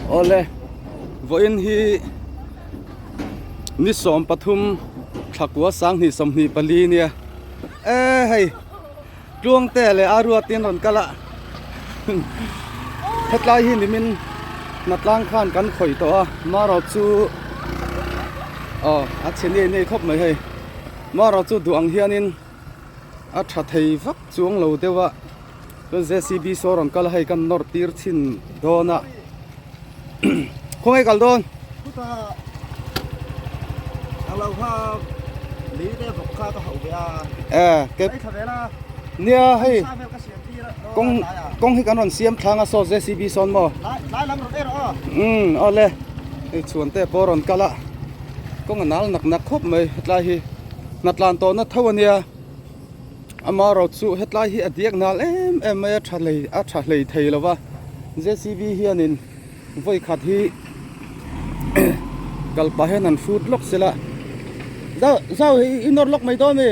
Awle vawiin hi ni 13 thlakua 2024 nia e hei Tluangte leh a ruatin rawn kal a hetlai hi nimin hnatlang khan kan khawih tawh a marawh chu aw a chhe nei nei khawp mai hei marawh chu duh ang hianin a tha thei vak chuang lo deuh a chuan jcb saw rawn kal a hei kan nawr tir chhin dawn a khawnge kal dawn. Nia hei kawng kawng hi kan rawn siam thlang a saw jcb sawn maw umm awle hei chhuan te pawh a rawn kal a kawng a nal nak nak khawp mai hetlai hi hnatlan tawhna tho a nia. Amaherawh chu hetlai hi a diak nal em em mai a tha hlei a tha hlei thei lo va jcb hianin vawi khat hi kal pah hian an hrut lawk sela zau zau hi i nawr lawk mai dawn mi.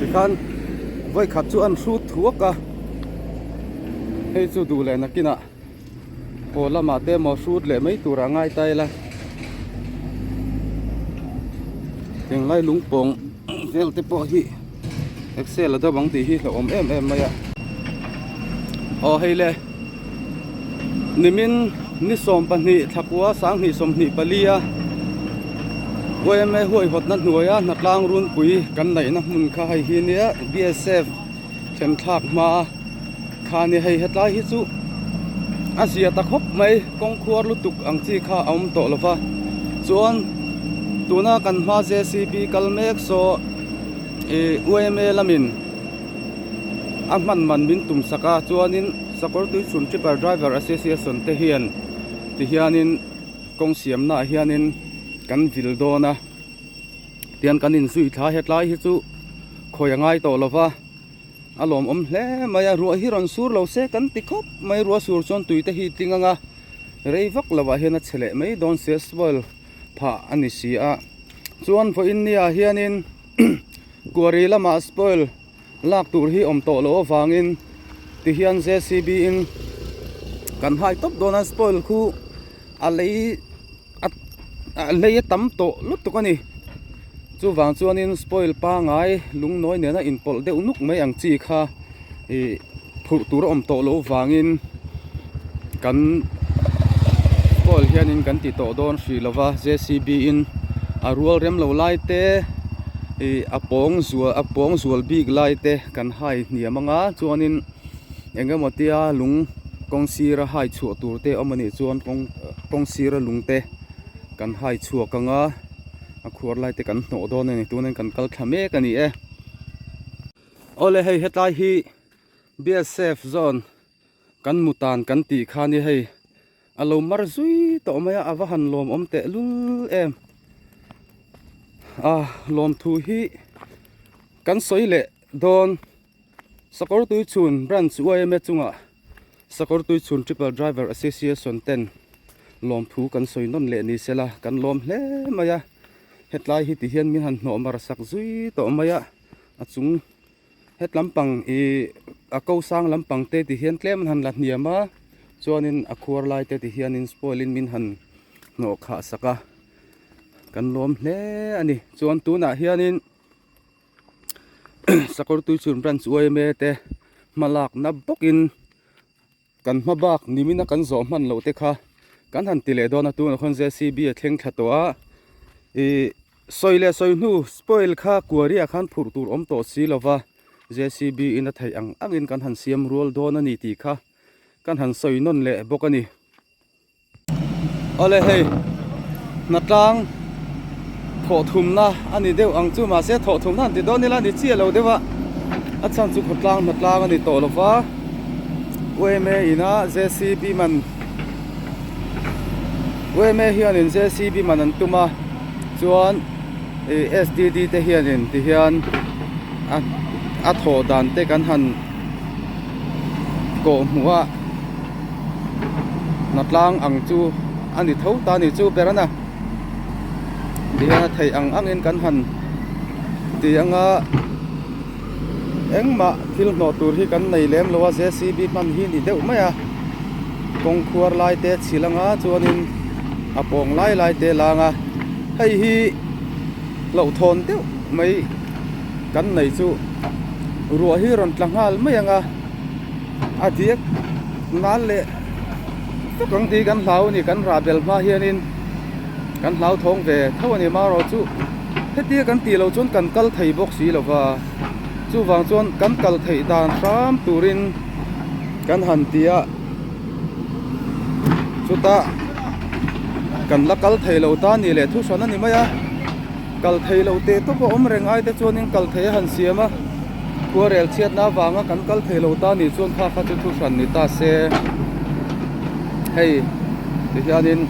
Tikhan vawi khat chu an hrut thuak a hei chu duh leh nakinah haw lamah te emaw hrut leh mai tur a ngai ta ila tinglai lungpawng vel te pawh hi excel a deuh ang tih hi hlauhawm em em mai a aw hei le nimin ni 12 thlakua 2024 a yma huaihawtna hnuaia hnatlang runpui kan neihna hmun kha hei hi nia bsf then thlak hma kha a ni hei hetlai hi chu a zia ta khawp mai kawng khuar lutuk ang chi kha a awm tawh lova chuan tuna kan hma jcb kal mek saw ih yma lamin a hman man min tum sak a chuanin sakawr tuichhun tripper driver association te hian ti hianin kawng siamna ah hianin kan vil dawn a tian kan inzui thla hetlai hi chu khawi a ngai tawh lova. A lawmawm hle mai a, ruah hi rawn sur lo se kan ti khawp mai, ruah sur chuan tui te hi tling ang a, rei vak lo ah hian a chhe leh mai dawn sia spoil phah a ni si a, chuan vawiin ni ah hianin quarry lamah spoil lak tur hi awm tawh loh avangin tihian jcb in kan hai tawp dawn a spoil khu a lei. A lei a tam tawh lutuk a ni chuvang chuanin spoil pangai lungnawi nena inpawlh deuh nuk mai ang chi kha ih phurh tur a awm tawh loh vangin kan spoil hianin kan ti tawh dawn hrih lova jcb in a rual rem lo lai te ih a pawng zual a pawng zual bik lai te kan hai hniam anga chuanin eng emaw tia lung kawng sira hai chhuah tur te awm anih chuan kawng kawng sira lung te kan hai chhuak ang a a khuar lai te kan hnawh dawn a ni tunin kan kal thla mek a ni e awle hei hetlai hi bsf zawn kan mutan kan tih kha ni hei a lo mar zui tawh mai a a va han lawmawm teh lul em a lawmthu hi kan sawi leh dawn. Sakawr Tuichhun Branch yma chungah Sakawr Tuichhun Triple Driver Association ten lawmthu kan sawi nawn leh ni sela kan lawm hle mai a, hetlai hi ti hian min han hnawh mar sak zui tawh mai a, a chung het lampang ih a ko sang lampang te ti hian tlem an han la hniam a, chuanin a khuar lai te ti hianin spoil in min han hnawh khah sak a, kan lawm hle a ni. Chuan tunah hianin. Sakawr Tuichhun Branch yma te hmalakna bawkin kan hma bak nimina kan zawh hman loh te kha kan han ti leh dawn a tunah khawn jcb a thleng thla tawh a ih sawi leh sawi hnu spoil kha quarry ah khan phurh tur awm tawh si lova jcb in a theih ang angin kan han siam rual dawn a ni tih kha kan han sawi nawn leh bawk a ni. Awle hei hnatlang thawh thumna a ni deuh ang chu mahse thawh thumna an ti dawn ila a ni chiah lo deuh a a chhan chu khawtlang hnatlang a ni tawh lo va U_M_A ina J_C_B man U_M_A hianin J_C_B man an tum a chuan ih S_D_D te hianin tihian a a thawh dan te kan han kawh hmuh a hnatlang ang chu a ni tho ta a ni chu ber a na tihian a theih ang angin kan han ti anga engmah thil hnawh tur hi kan nei lem lo a J_C_B hman hi ni deuh mai a kawng khuar lai te chhil anga chuanin a pawng lai lai te lang a hei hi hlauhthawn deuh mai kan nei chu ruah hi rawn tla nghal mai ang a a diak nal leh vek ang tih kan hlau a ni kan rah bel hma hianin kan hlau thawng ve tho a ni marawh chu hetia kan tih loh chuan kan kal thei bawk si lo va chuvang chuan kan kal theih dan hram turin kan han ti a chutah kan la kal thei lo ta ni leh thu hran a ni mai a. Kal thei lo teh tawp a awm reng ai te chuanin kal thei a han siam a, khuarel chhiatna avanga kan kal thei lo ta nih chuan kha kha chu thu hran ni ta se. Hei ti hianin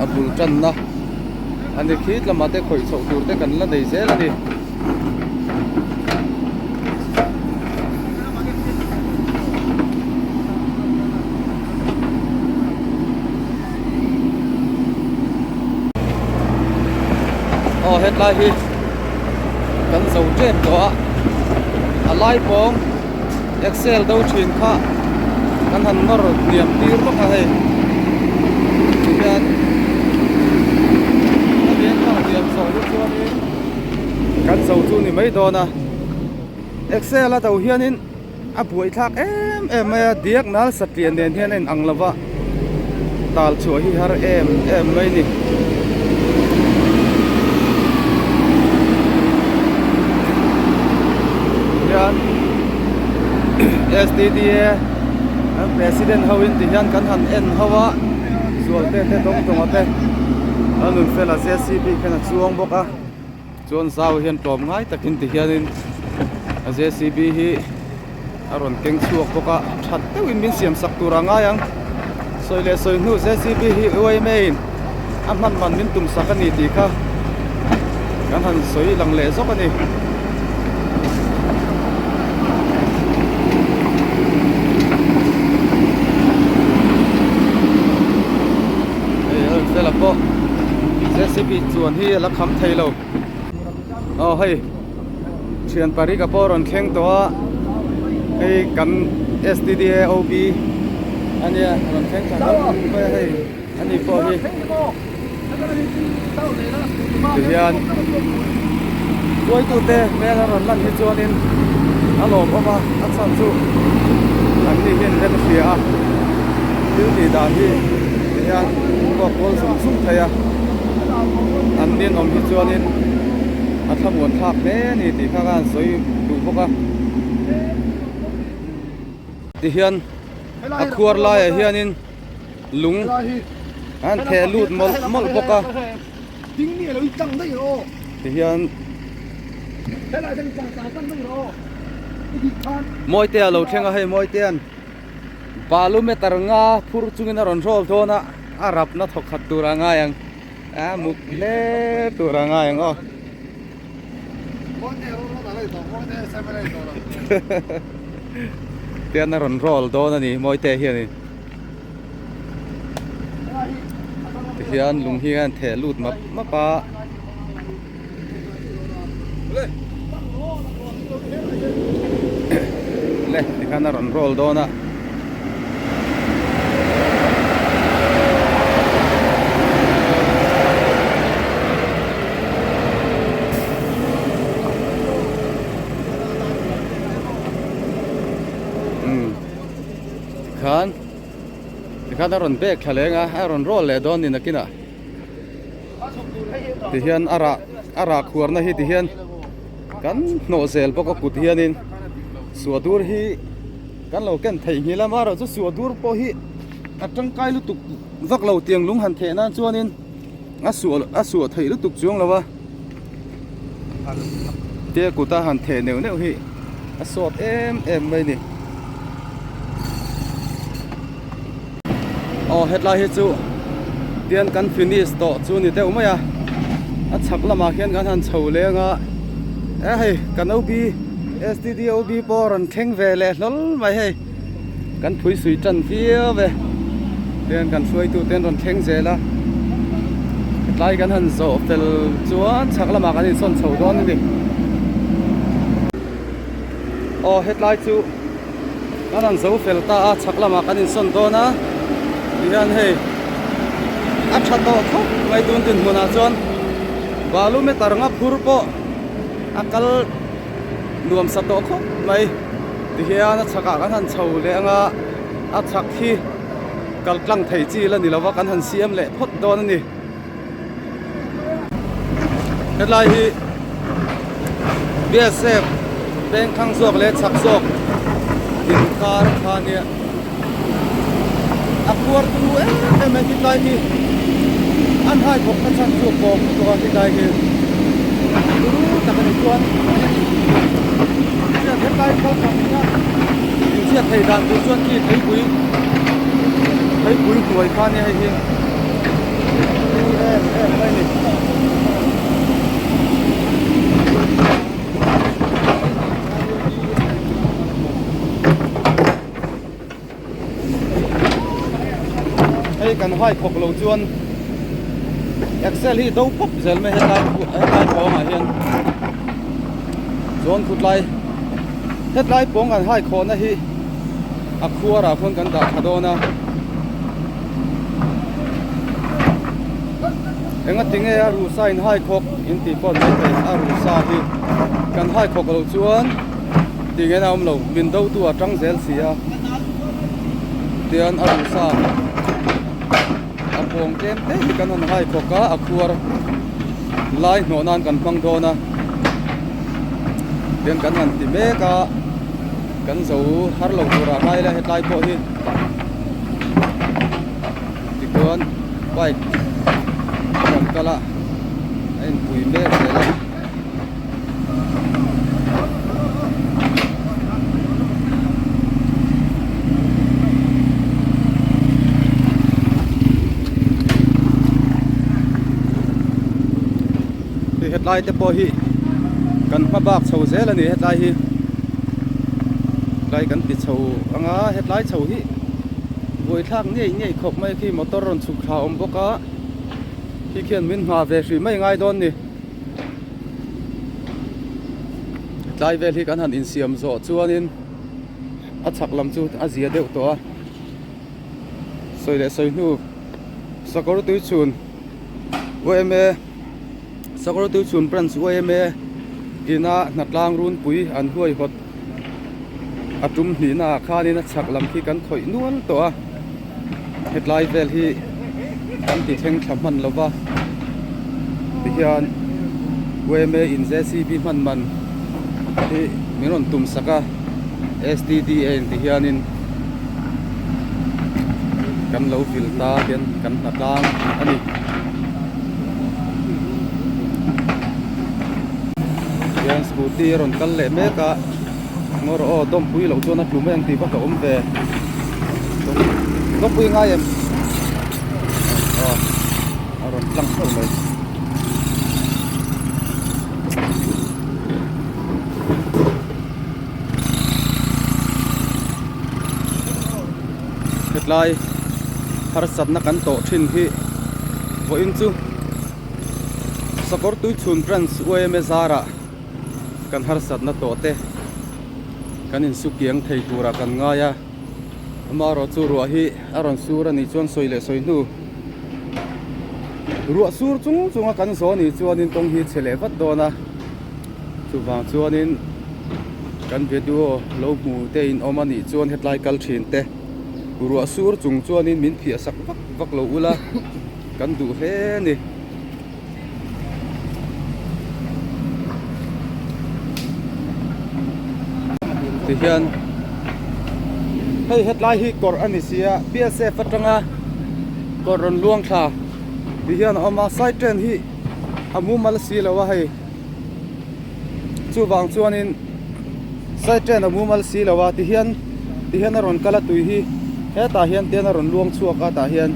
a bul tanna a ni khi tlama te khawih chhoh tur te kan la nei zel a ni. Aw hetlai hi kan zo tep tawh a a lai pawng excel do thin kha kan han nawr hniam tir lawk a hei tihian a biang nawr hniam zawh hi chuanin kan zo chu ni mai dawn a excel a do hianin a buaithlak em em mai a diak nal satliah nen hian a in ang lo va tal chhuah hi har em em mai a ni. Hian S_D_D_A an president ho in ti hian kan han en ho a zualte te dawng dawng a te a nun fel a J_C_B khian a chuang bawk a. Chuan zau hian tlawm ngai takin ti hianin a JCB hi a rawn keng chhuak bawk a that deuhin min siam sak tur a ngai ang sawi leh sawi hnu JCB hi U_M_A in a hman man min tum sak a ni tih kha kan han sawi lang leh zawk a ni. Hei a rawn fel a pawh JCB chuan hi a la kham thei lo aw hei thian parika pawh a rawn thleng tawh a hei kan S_T_D_A O_B ania a rawn thleng thla hlauh mai a hei ani pawh hi tihian hruaitute hmel a rawn lan hi chuanin a lawmawm a a chhan chu an ni hian rem a hria a thil tih dan hi tihian pawh kual zung zung thei a an ninawm hi chuanin a thlamuan thlak hle a ni tih kha khan an sawi duh bawk a tihian a khuar laiah hianin. lung an theh lut mawlh mawlh bawk a tihian Mawitea lo thleng a hei Mawitea'n balu meter nga phur chungin a rawn hrawl dawn a a rapna thawk khat tur a ngai ang a muk hle tur a ngai ang aw. Tian a rawn roll dawn a ni Mawitea hianin tihian lung hi a theh lut map map a. Le tikhan a rawn roll dawn a. Tikhan tikhan a rawn bag thla leng a a rawn roll leh dawn ni nakinah tihian a rah a rah khuarna hi tihian kan hnawh zel bawk a kut hianin suahdur hi kan lo ken theih nghilh a amaherawhchu suahdur pawh hi. a tangkai lutuk vak lo tiang lung han theh nan chuanin a suah a suah theih lutuk chuang lo a tia kuta han theh neuh neuh hi a sawt em em mai a ni aw hetlai hi chu tian kan finish tawh chu ni deuh mai a a chhak lamah khian kan han chho leng a e hei kan OB S_T_D O_B pawh a rawn thleng ve leh hlawl mai hei kan phui sui tan viau e tian kan hruaitu te an rawn thleng zel a hetlai kan han zawh fel chuan chhak lamah kan insawn chho dawn a ni aw hetlai chu. Kan han zo fel ta a, chhak lamah kan insawn dawn a, tihian hei a tha tawh khawp mai tun dinhmunah chuan balu meter nga phur pawh a kal nuam sa tawh khawp mai tihian a chhakah kan han chho leh anga a chhak hi kal tlang thei chi la ni lova kan han siam leh phawt dawn a ni. Hetlai hi BSF peng thlang zawk leh chhak zawk inkar kha nia a khuar turu em em mai hetlai hi an hai khawp na chhan chu kawng lutuk a hetlai hi turu tak a ni chuan hetlai kal tak hian inchhiat theih dan tur chuan khi theipui theipui hnuai kha nia hei hi. Em em mai ni. Hei kan hai khawk lo chuan Excel hi do pawp zel mai hetlai hetlai pawngah hian chuan khutlai hetlai pawng kan hai khawhna hi a khuarah khuan kan dah tha dawn a. Enga tinge a rusa in hai khawk in tih pawh mai thei a rusa hi kan hai khawk loh chuan tih ngen a awm lo min do tu a tang zel si a tian a rusa a pawng tlem te hi kan han hai khawk a a khuar lai hnawh nan kan hmang dawn a tian kan han ti mek a kan zo har lo turah ngai ila hetlai pawh hi. Tichuan bike a rawn kal a a inpui mek zel a. Hei hetlai te pawh hi kan hma bak chho zel a ni hetlai hi tlai kan ti chho anga hetlai chho hi buaithlak ngei ngei khawp mai khi motor rawn chhuk thla awm bawk a khi khian min hma ve hrih mai ngai dawn ni tlai vel hi kan han insiam zawh chuanin a chhak lam chu a zia deuh tawh a sawi leh sawi hnu sakawr tui chhun yma sakawr tui chhun branch yma ina hnatlang runpui an huaihawt a tum hnihna ah khanin a chhak lam khi kan khawih nual tawh a hetlai vel hi kan ti thleng thla hman lo va tihian yma in jcb hman man hi min rawn tum sak a sdda in ti hianin kan lo vil ta hian kan hna tlang a ni. Hian scooty a rawn kal leh mek a ngaw rawh aw dawmpui loh chuan a tlu mai ang tih vak a awm ve dawmpui ngai em aw a rawn tlang hlauh mai. Hetlai harsatna kan tawh thin hi vawiin chu Sakawr Tuichhun Branch yma zarah kan harsatna tawh te kan insukiang thei turah kan ngai a amaherawh chu ruah hi a rawn sur a nih chuan sawi leh sawi hnu ruah sur chung chunga kan zawh a nih chuanin kawng hi chhe leh vat dawn a. Chuvang chuanin kan video lo hmu te in awm a nih chuan hetlai kal thin te ruah sur chung chuanin min phiah sak vak vak lo ula kan duh hle a ni. Tihian. Hei hetlai hi kawrh a ni si a, BSF atanga kawrh rawn luang thla ti hian a awm a, side train hi a mumal si lo a hei chuvang chuanin side train a mumal si lo a ti hian ti hian a rawn kal a tui hi hetah hian tian a rawn luang chhuak a tah hian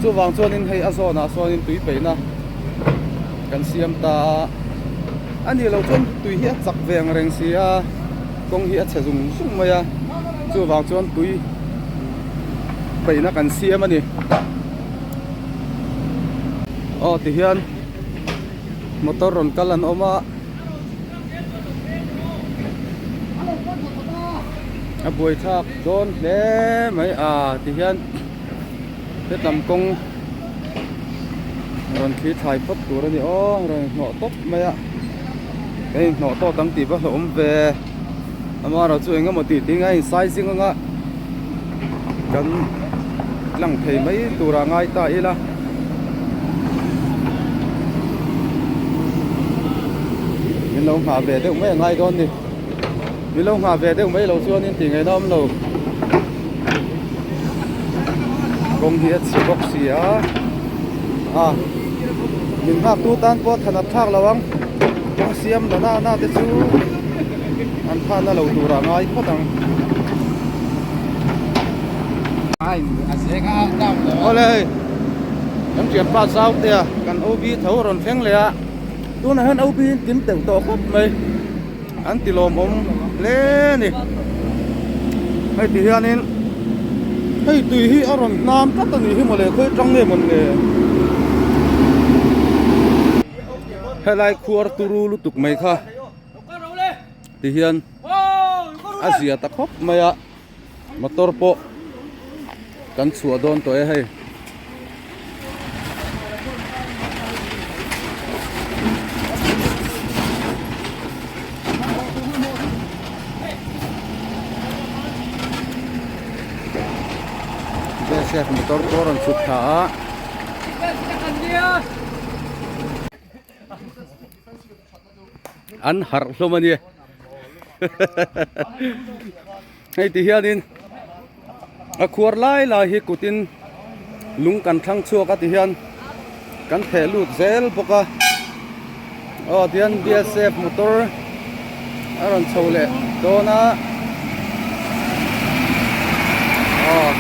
chuvang chuanin hei a zawnah sawnin tui peihna kan siam ta a a nih loh chuan tui hi a chak ve ang reng si a kawng hi a chhe zung zung mai a chuvang chuan tui peihna kan siam a ni aw tihian motor rawn kal an awm a a buaithlak dawn hle mai a tihian hetlam kawng rawn thli thlai phawt tur a ni aw rawn inhnawh tawp mai a kan inhnawh tawt ang tih va hlauhawm ve amaherawh chu eng emaw tih tih a insai zing anga kan tlang thei mai turah ngai ta ila min lo nghah ve deuh mai a ngai dawn ni min lo nghah ve deuh mai lo chuanin tih ngaihna awm lo. Kawng hi a chhe bawk si a a min nghak tu tan pawh than a thlak lo ang kawng siam la na na te chu an than a lo tur ah ngai phawt ang awle hei kan thianpa zau te a kan OB tho a rawn thleng leh a tunah hian OB in kim teuh tawh khawp mai. An ti lawmawm hle a ni. Hei ti hianin hei tui hi a rawn hnam tlat a nih hi mawle khawi atang nge mawn le. Helai khuar turu lutuk mai kha ti hian a zia ta khawp mai a motor pawh kan chhuah dawn tawh e hei. Joseph motor pawh a rawn chhuk thla a. An harh hlawm a ni hei ti hianin a khuar lai lai hi kutin lung kan thlang chhuak a ti hian kan theh lut zel bawk a aw tihian BSF motor a rawn chho leh dawn a aw.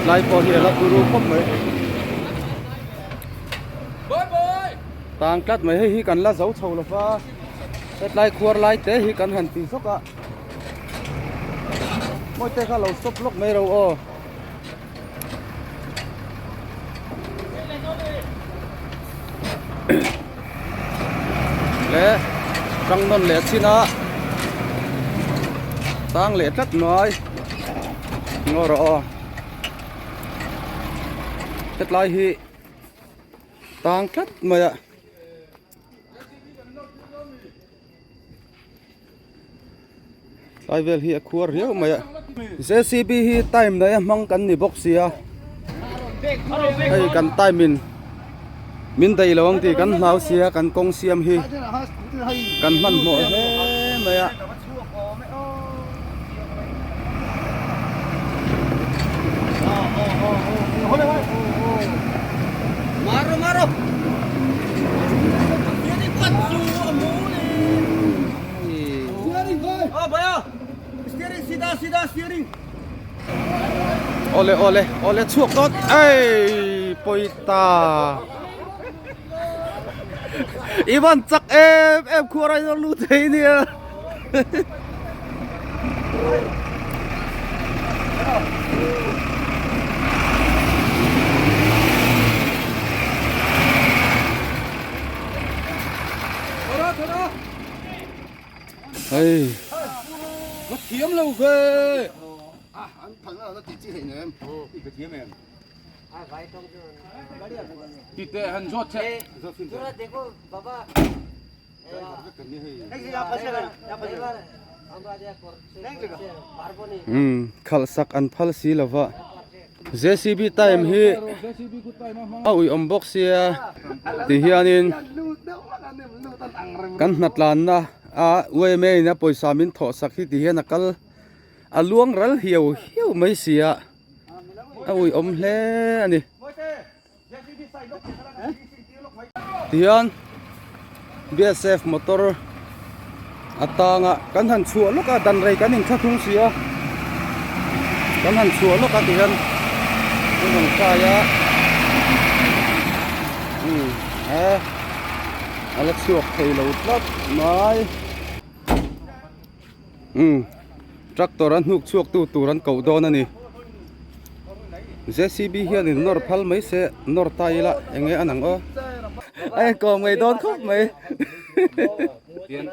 Lai pawh hi a la turu khawp mai tang tlat mai hei hi kan la zo chho lo va hetlai khuar lai te hi kan han ti zawk a mawi te kha lo stop lawk mai ro aw. Le tang nawn leh chin a tang leh tlat mai ngaw rawh aw hetlai hi tang tlat mai a. Tlai vel hi a khuar riau mai a JCB hi time nei a hmang kan ni bawk sia hei kan time in min daih lo ang tih kan hlau sia kan kawng siam hi kan hmanhmawh hle mai a. Awle awle awle chhuak dawt ei pawi ta i van chak em em khuar a in lut thei nia. Hei ka thiam lo ve tite han zawt che Umm khalh sak an phal si lova. Jcb time hi a uih awm bawk sia ti hianin kan hnatlanna a yma in a pawisa min thawh sak hi ti hian a kal a luang ral hiau hiau mai sia a uih awm hle a ni. Tihian BSF motor a tang a kan han chhuah lawk a dan rei kan inthla thung si a kan han chhuah lawk a tihian an rawn kai a umm he a la chhuak thei lo tlat mai umm tractor a hnuk chhuak tu tur an koh dawn a ni. Jcb hianin nawr phal mai se nawr ta ila eng nge a nang aw a inkawm ngei dawn khawp mai Tian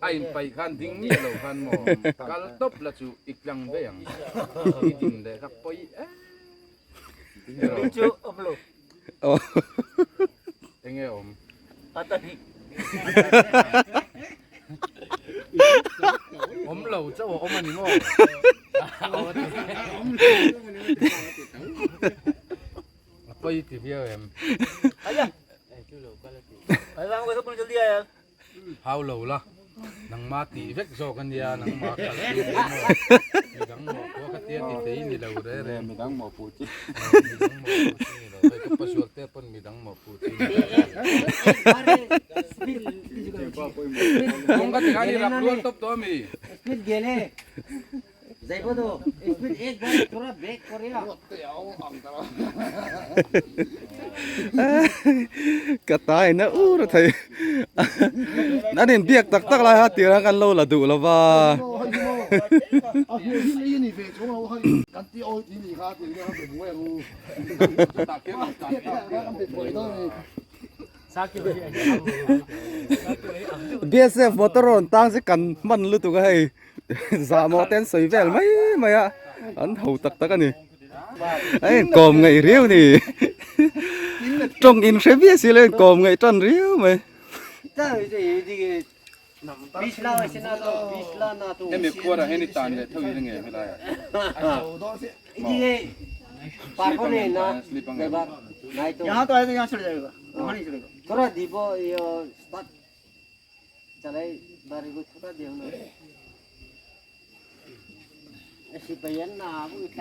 a inpaih khan ding miah lo khan maw kal tawp la chu i tlang daih ang i din leh kha pawi em eng nge awm. Awm lo chauh a awm a ni maw? A pawi ti viau em? Hau lo la, nangma tih vek zawk a nia, nangma kal tir ni maw? Midang mawhpawh kha tia ti thei ni lo re re. Midang mawhpawh chi. Midang mawhpawh chi ni lo. Hei ka pasual te pawn midang mawhpawh. Ka tai na ur a thei an in biak tak tak lai a tir a kan lo la duh lo va. BSF motor rawn tang chu kan hman lutuk a hei zahmawh te an sawi vel mai mai a an ho tak tak a ni a inkawm ngaih riau a ni tawng in hre viau si lo a inkawm ngaih tan riau mai. Hemi khuarah hian i tan leh tho in a nge helai ah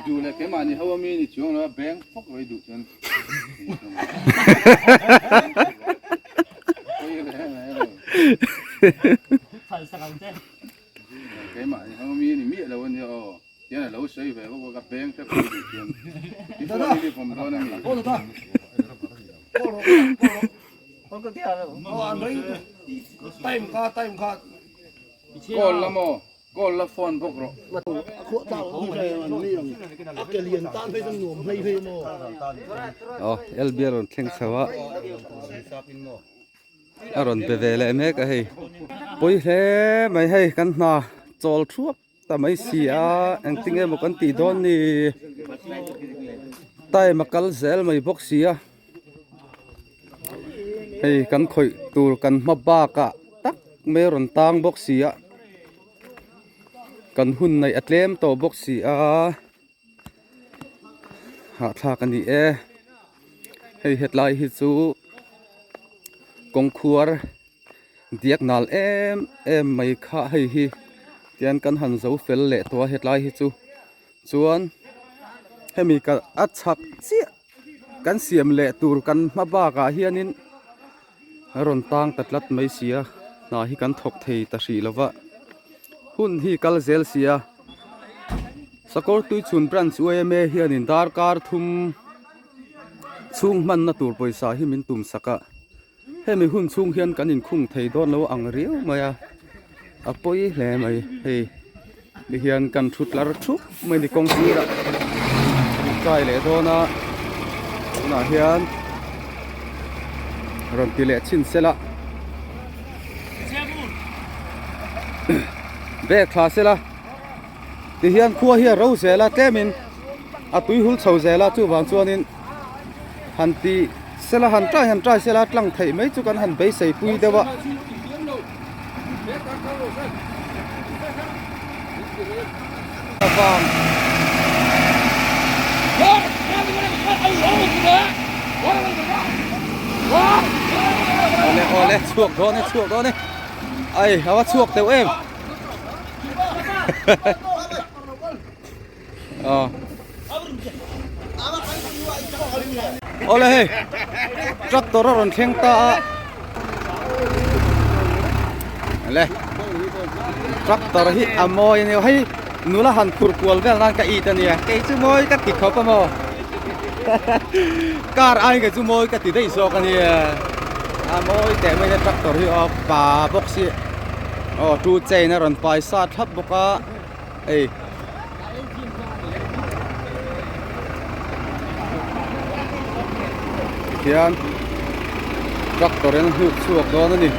Duh leh keimahni ho ami ni chuang lo a beng fawk rei duh chuan Keimahni ho ami ni miah lo ania aw tian a lo sawi ve bawk a ka beng hrep rei duh chuan i phone hi vawm dawn ami. Call la maw? Call la phone bawk rawh. Aw LB a rawn thleng chho a a rawn be ve leh mek a hei pawi hle mai hei kan hna chawl thuap ta mai si a engtin emaw kan tih dawn ni time a kal zel mai bawk si a. Hei kan khawih tur kan hma bakah tak mai a rawn tang bawk si a kan hun neih a tlem tawh bawk si a hahthlak a ni e hei hetlai hi chu kawngkhuar diak nal em em mai kha hei hi tian kan han zo fel leh tawh a hetlai hi chu chuan hemi ka a chhak chiah. Kan siam leh tur kan hma bakah hianin a rawn tang ta tlat mai si a hna hi kan thawk thei ta hrih lo va hun hi kal zel si a sakawr tuichhun branch yma hianin darkar thum chhung hmanna tur pawisa hi min tum sak a hemi hun chhung hian kan inkhung thei dawn lo ang riau mai a a pawi hle mai hei ti hian kan thu tlar thup mai ni kawng sirah kai leh dawn a tunah hian rawn ti leh chhin sela bag thla sela ti hian khua hi a ro zel a tlemin a tui hul chho zel a chuvang chuanin han ti sela han trai han trai sela tlang theih mai chu kan han beisei pui deuh a. Awle awle chhuak dawn e chhuak dawn e ai a va chhuak teuh em aw awle hei tractor a rawn thleng ta a le tractor hi a mawi a ni hei nula han phur kual vel nan ka it a nia kei chu mawi ka ti khawp a maw car ai kei chu mawi ka ti daih zawk a nia a mawi teh mai a tractor hi aw pa bawk si aw two chain a rawn pai sa thlap bawk a hei tikhian tractor in a hnuk chhuak dawn a ni.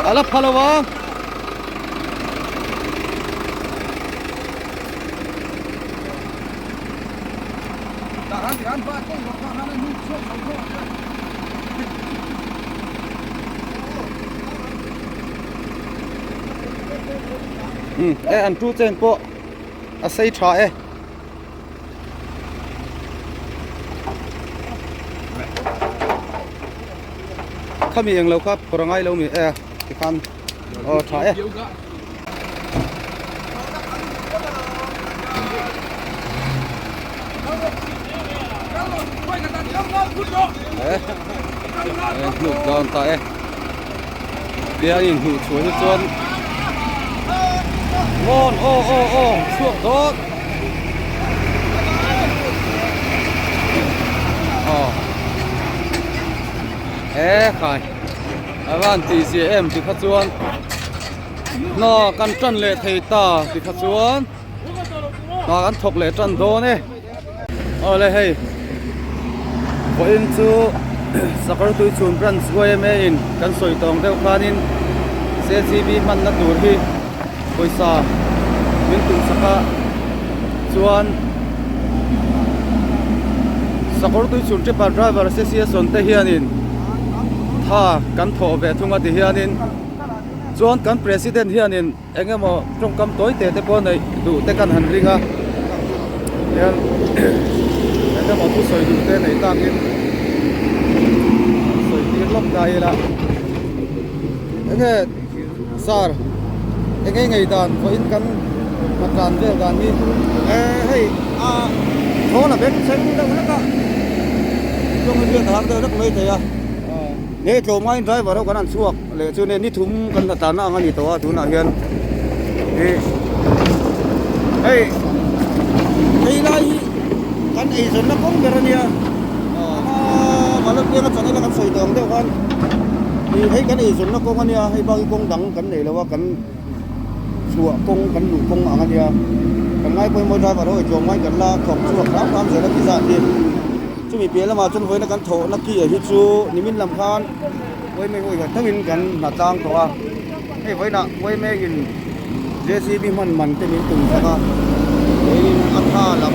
A la pha lo a. Um e an two chain pawh a sei tha e. Khami englo kha phawrh a ngai lo mi e tikhan aw tha e. E hnuk dawn ta e tia in hmuh chhuah hi chuan ngawn aw aw aw chhuak dawn aw e khai a van tih zia em ti kha chuan hna kan tan leh thei ta ti kha chuan hna kan thawk leh tan dawn e. Awle hei vawiin chu sakawr tui chhun branch yma in kan sawi tawng deuh khanin jcb hmanna tur hi pawisa min tum sak a chuan sakawr tui chhun tipper driver association te hianin tha kan thawh ve thung a ti hianin chuan kan president hianin. Eng emaw tawngkam tawi te te pawh neih duh te kan han ring a hian eng emaw thu sawi duh te neih takin sawi tir lawk ta ila enge sir enge ngei dan vawiin kan hmatlan vel dan hi e hei a thawn a beng thleng deuh hlek a tawng hi biak a har deuh hlek mai thei a nge tlawmngaiin driver ho kan han chhuak. Leh chu ni thum kan hna tlanna ang a ni tawh a tunah hian ih hei hei lai hi kan eizawnna kawng ber a nia aaa Vanlalpianga channel a kan sawi tawh ang deuh khan ih hei kan eizawnna kawng a nia hei bak hi kawng dang kan nei lo a kan chhuah kawng kan luh kawng ang a nia kan ngaipawimawh driver ho eitlawm ngain kan la thawk chhuak hram hram zel a ti zat hi chumi piah lamah chuan vawiina kan thawhna ki ah hi chu nimin lam khan. Vawiin ho hian tangin kan hna tlang tawh a, hei vawiinah vawiin in JCB hman man te min tum sak a, keiin a tha lam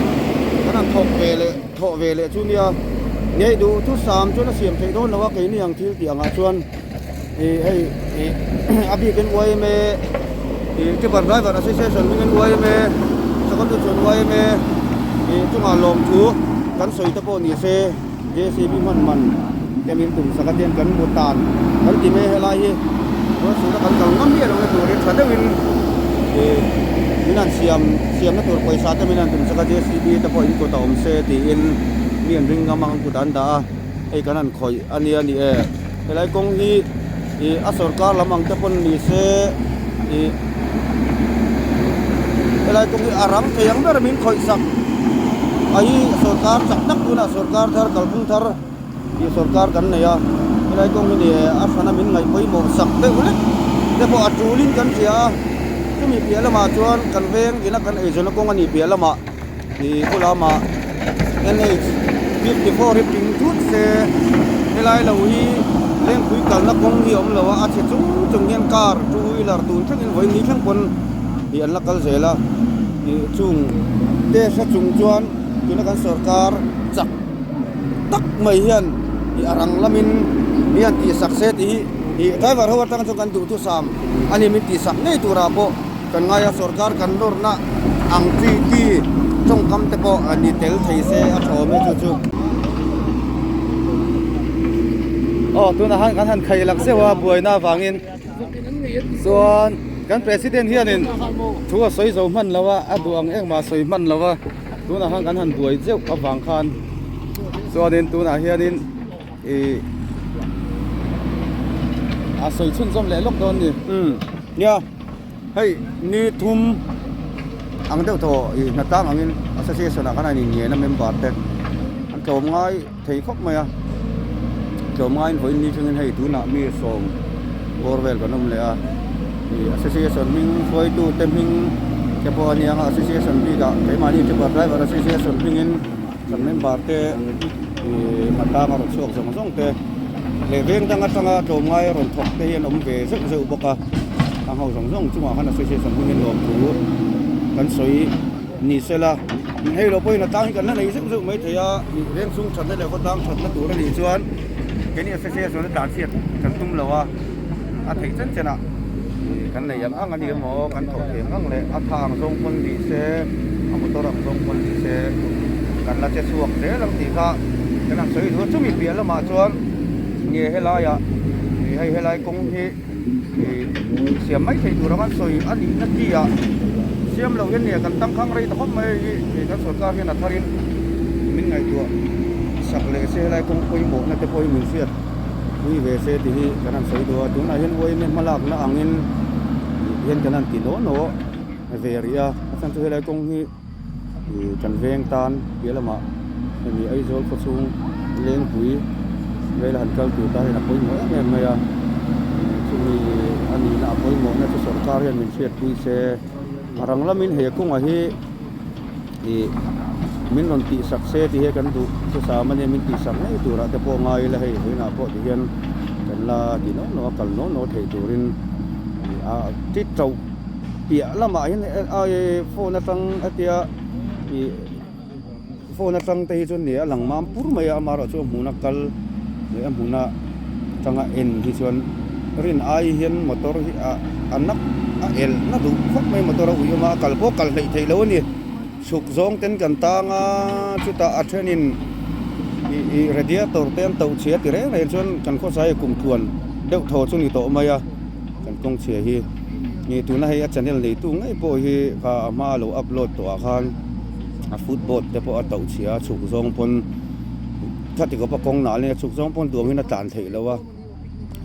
kan han thawk ve leh thawh ve leh chu nia ngei duh thu sam chuan a siam theih dawn lo a keini ang thil tih angah chuan ih hei ih a bikin yma ih tipper driver association hmingin yma sakawltu chuan yma ih chungah lawmthu kan sawi te pawh ni se. JCB hman man te min tum sak a tiang kan hmu tan kan ti mai helai hi ruahsut a kan kal ngam miah lohna turin tha deuhin ih min han siam siamna tur pawisa te min han tum sak a JCB te pawh in kut a awm se tiin mi an ring ngam a an kut an dah a hei kan han khawih a nia ni e helai kawng hi ih a sawrkar lam ang te pawn ni se ih helai kawng hi a rang thei ang ber min khawih sak a hi sawrkar chak tak tunah sawrkar thar kalphung thar tih sawrkar kan nei a helai kawng hi ni e a hrana min ngaih pawimawh sak deuh hlek te pawh a tulin kan hria a chumi piah lamah chuan kan veng ina kan eizawnna kawng a nih piah lamah ih bulamah NH 54 hi ping thut se helai lo hi lengpui kalna kawng hi a awm lo a a chhe chung chung hian car two wheeler tun thlengin vawiin ni thleng pawn ih an la kal zel a ih chung te hre chung chuan tuna kan sawrkar chak tak mai hian ih a rang lamin mi han tihsak se tih hi ih driver ho atang chuan kan duhthusam a ni min tihsak ngei turah pawh. kan ngai a, sorkar kan nawrna ang chi chi tawngkam te pawh a ni tel thei se a tha awm e chu chu. Aw tunah khan kan han khai lak zeuh a buaina avangin chuan kan president hianin thu a sawi zo hman lo a, a duh ang engmah a sawi hman lo a, tunah khan kan han buai zeuh avang khan chuanin tunah hianin. Ih a sawi chhunzawm leh lawk dawn ni. Umm nia hei ni thum ang deuh tawh ih hnatlang angin association ah khan a in ngen a member te an tlawm ngai thei khawp mai a tlawm ngaiin vawiin ni thlengin hei tunah mi sawm bawr vel kan awm leh a ih association hming hruaitu te hming te pawh a nia ang a association bikah keimahni Tripura driver association hmingin. Kan member te ih hmatang a rawn chhuak zawng zawng te leh veng dang atanga tlawmngai a rawn thawk te hi an awm ve zeuh zeuh bawk a, a ho zawng zawng chungah khan association hmingin lawm thu kan sawi ni sela hei lo pawhin a tlang hi kan la nei zeuh zeuh mai thei a, ih veng chhung thatna leh khawtlang thatna tur a nih chuan keini association a tlan chhiat kan tum lo a, a theih chen chen ah ih kan nei ang ang a ni emaw kan thawh thei ang ang leh a tha ang zawng pawn ni se a motor ang zawng pawn ni se kan la che chhuak zel ang tih kha kan han sawi duh a chumi piah lamah chuan nge helaiah ih hei helai kawng hi ih siam mai thei tur ang an sawi a nihna chi ah siam loh hian nia kan tangkhang rei ta khawp mai a hei hi kan sorkar hian a tharin min ngaihtuah sak leh se helai kawng pawimawhna te pawh hi min hriat. Pui ve se tih hi kan han sawi duh a, tunah hian uaime hmalakna angin hian kan han ti naw naw ve rih a, a chhan chu helai kawng hi ih kan veng tan piah lamah hemi Aizawl khawchhung lengpui vela han kal tur tan hian a pawimawh em em mai a, chumi a nihna a pawimawhna chu sawrkar hian min hriatpui se a rang lamin he kawngah hi. Ih min rawn tih sak se tih hi kan duh chu sam ania min tih sak ngei turah te pawh ngai ila hei vawiinah pawh ti hian kan la ti naw naw a kal naw naw theih turin ih a ti tauh piah lamah hian ai phone atang a tia ih phone atang te hi chuan nia a lang mam pur mai a amaherawhchu a hmuna kal leh a hmuna atanga en hi chuan rin ai hian motor hi ah a nak a elh na duh khawp mai motor a ui awm a a kal pawh kal hleih theih loh a ni chhuk zawng ten kan tang a chutah a thenin ih ih radiator te an toh chhia ti reng reng chuan kan khawsai kum tluan deuh thaw chu ni tawh mai a kan kawng chhia hi ih tuna hei a channel neitu ngei pawh hi kha a hma a lo upload tawh ah khan a footboard te pawh a toh chhia a chhuk zawng pawn. Khati khawp a kawng nah leh a chhuk zawng pawn duang hian a tlan theih loh a,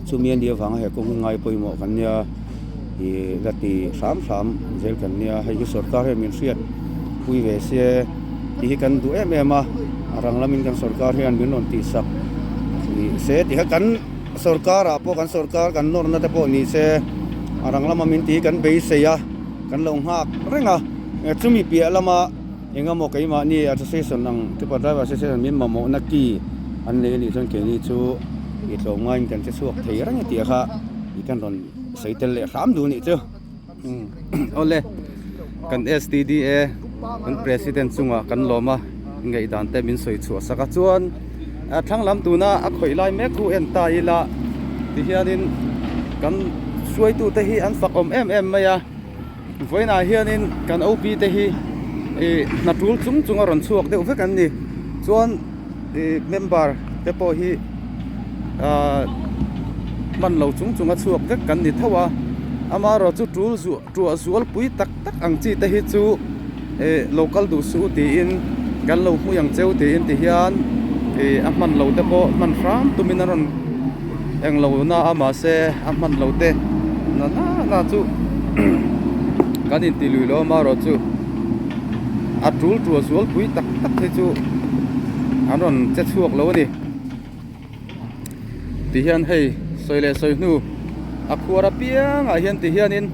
chumi a nih avanga he kawng hi ngai pawimawh kan nia ih la ti hram hram zel kan nia hei hi sorkar hian min hriat pui ve se tih hi kan duh em em a, a rang lamin kan sorkar hian min rawn tih sak nih se tih kha kan sorkar ah pawh kan sorkar kan nawrna te pawh ni se a rang lama min tih hi kan beisei a kan lo nghak reng a chumi piah lama. Engemaw keimahni association ang Tripura Driver Association min mamawhna ki an nei anih chuan keini chu i tlawm ngaiin kan che chhuak thei reng a tih kha i kan rawn sawi tel leh hram duh anih chu. Awle kan STDA kan President chungah kan lawm a ngaihdan te min sawi chhuah sak a chuan a thlang lam tuna a khawih lai mek khu en ta ila tihianin kan hruaitute hi an fak awm em em mai a. Vawiinah hianin kan OP te hi ih hna tul chung chung a rawn chhuak deuh vek an ni chuan ih member te pawh hi ahh hman lo chung chung a chhuak vek kan ni tho a amaherawh chu tul zuah tuah zual pui tak tak ang chi te hi chu ih lo kal duh suh tiin kan lo hmui ang cheu tiin ti hian ih a hman lo te pawh hman hram tumin a rawn englo na a mahse a hman lo te na na na chu kan inti lui lo amaherawh chu a tul tul zual pui tak tak hi chu an rawn che chhuak lo a ni ti hian hei sawi leh sawi hnu a khuar apiangah hian ti hianin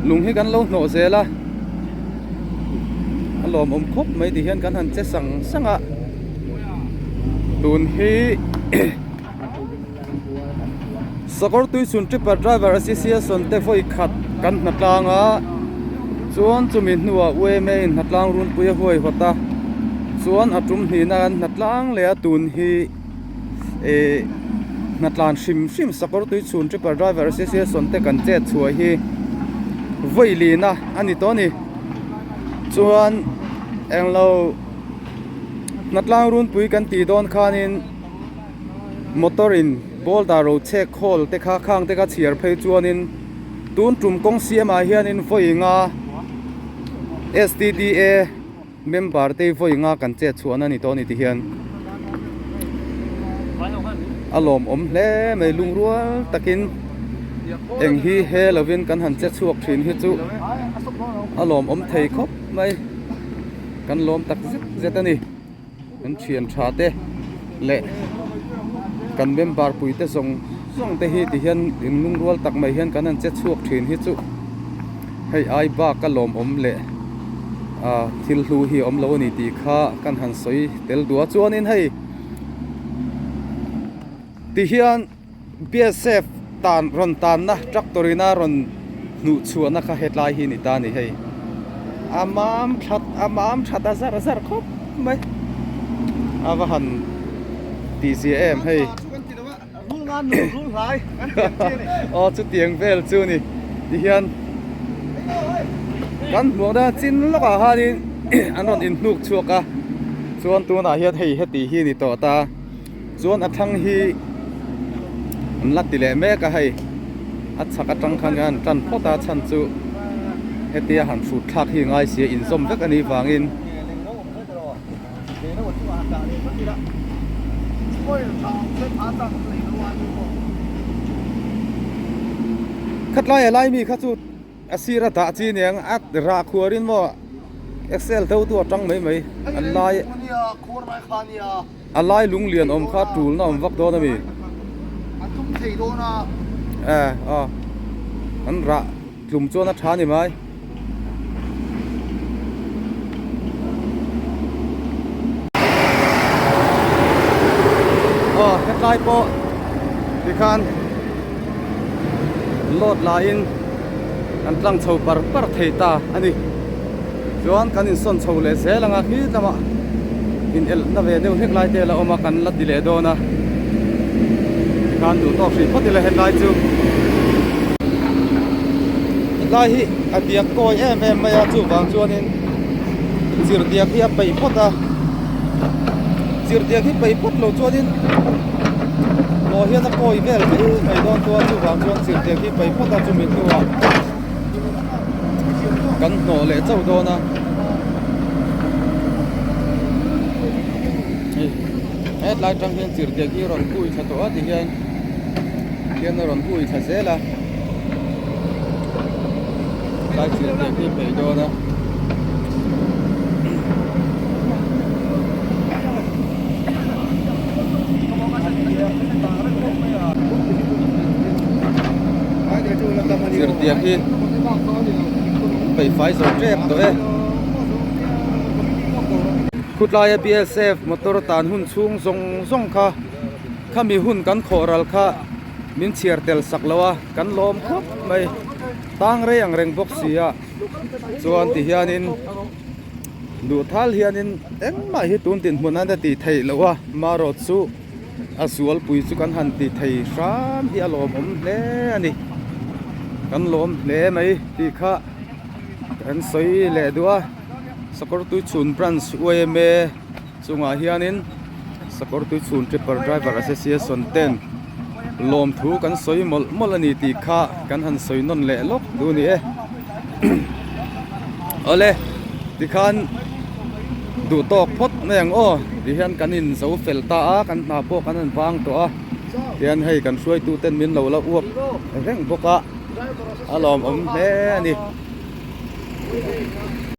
lung hi kan lo hnawh zel a a lawmawm khawp mai ti hian kan han che sang sang a tun hi. Sakawr Tuichhun Tripper Driver Association te vawi khat kan hna tlang a, chuan chumi hnuah UMA in hna tlang runpui a huai hawt a, chuan a tum hnihna kan hna tlang leh a tun hi eh hna tlan hrim hrim Sakawr Tuichhun Tripper Driver Association te kan chet chhuah hi. Vawi lina a ni tawh a ni. Chuan englo hnatlang runpui kan tih dawn khanin motor in boulder ro chhek khawl te kha khang te kha chhiar phei chuanin tun tum kawng siamah hianin vawi nga S_T_D_A member te vawi nga kan chet chhuahna a ni tawh a ni ti hian a lawmawm hle mai lungrual takin eng hi he lovin kan han che chhuak thin hi chu a lawmawm thei khawp mai kan lawm tak zet zet a ni kan thian tha te leh kan member pui te zawng zawng te hi ti hian in lungrual tak mai hian kan han che chhuak thin hi chu hei ai bak a lawmawm leh. ah thil hlu hi a awm lo a ni tih kha kan han sawi tel duh a chuanin hei tihian B_S_F tan rawn tanna tractor ina rawn hnuh chhuahna kha hetlai hi a ni ta a ni hei a mam that a mam that a zar zar khawp mai a va han tih zia em hei. Aw chutiang vel chu ni tihian kan hmuh na chin lawkah khanin an rawn inhnuk chhuak a chuan tunah hian hei heti hi a ni tawh ta chuan a thlang hi an la ti leh mek a hei a chhak atang khan an tan phawt a chhan chu hetia han hrut thlak hi ngai sia inzawm vek a nih vangin. Khatlai a lai mi kha chu a sir a dah chi aniang a rah khuar in maw excel deuh tu a tang mai mai a lai a lai lung lian awm kha tul na awm vak dawn a mi e aw an rah tlum chuan a tha a ni mai. Aw hetlai pawh tikhan load laiin kan tlang chho par par thei ta a ni chuan kan insawn chho leh zel ang a khi lamah inelh na ve deuh hlek lai te la awm a kan la ti leh dawn a tikhan duh tawk hrih phawt ila hetlai chu hetlai hi a diak kawi em em mai a chuvang chuanin chirhdiak hi a peih phawt a chirhdiak hi peih phawt loh chuanin hlawh hian a kawi vel mai mai dawn chuan chuvang chuan chirhdiak hi peih phawt a chumi hnuah kan hnawh leh chauh dawn a hei hetlai atang hian chirhdiak hi a rawn hui thla tawh a ti hian hian a rawn hui thla zel a. Tlai thil te hi peih dawn a. Zirtiang hi peih fai zo tep tawh e. Khutlaia BSF motor tan hun chhung zawng zawng kha khami hun kan khawh ral kha min chhiar tel sak lo a kan lawm khawp mai tang rei ang reng bawk si a chuan ti hianin duh thal hianin engmah hi tun dinhmun an ti theih loh a marawt chu a zualpui chu kan han ti thei hram hi a lawmawm hle a ni kan lawm hle mai tih kha kan sawi leh duh a sakawr tuichhun branch U_M_A. Chungah hianin Sakawrtuichhun Tripper Driver Association ten lawmthu kan sawi mawlh mawlh a ni tih kha kan han sawi nawn leh lawk duh a ni e. Awle tikhan duh tawk phawt mai ang aw tihian kan in zo fel ta a kan hna pawh kan han vang tawh a tihian hei kan hruaitu ten min lo la uap reng bawk a a lawmawm hle a ni.